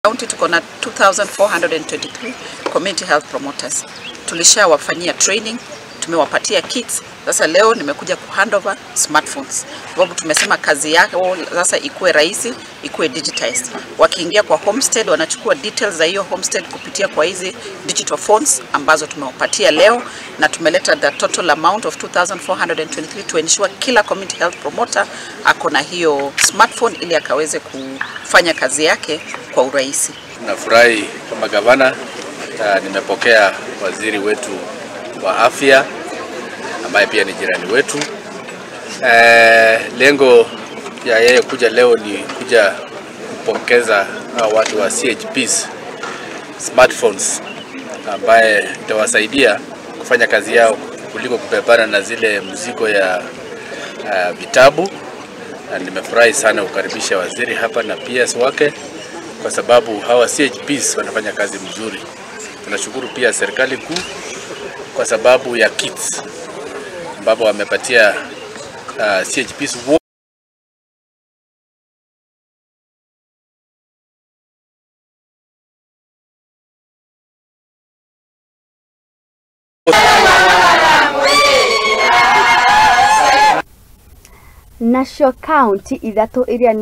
County tuko na 2423 community health promoters. Tulishawafanyia training, tumewapatia kits. Sasa leo nimekuja ku handover smartphones. Sababu tumesema kazi yao sasa ikuwe rahisi, ikuwe digitized. Wakiingia kwa homestead wanachukua details za hiyo homestead kupitia kwa hizi digital phones ambazo tumewapatia leo, na tumeleta the total amount of 2423 to ensure kila community health promoter ako na hiyo smartphone ili akaweze kufanya kazi yake kwa urahisi. Nafurahi kama gavana, nimepokea waziri wetu wa afya ambaye pia ni jirani wetu. Lengo ya yeye kuja leo ni kuja kupokeza watu wa CHPs smartphones ambaye itawasaidia kufanya kazi yao kuliko kubebana na zile mzigo ya vitabu. Na nimefurahi sana kukaribisha waziri hapa na PS wake kwa sababu hawa CHPs wanafanya kazi mzuri. Tunashukuru pia serikali kuu kwa sababu ya kits ambapo wamepatia CHPs Nacio kaunti ithatũ iria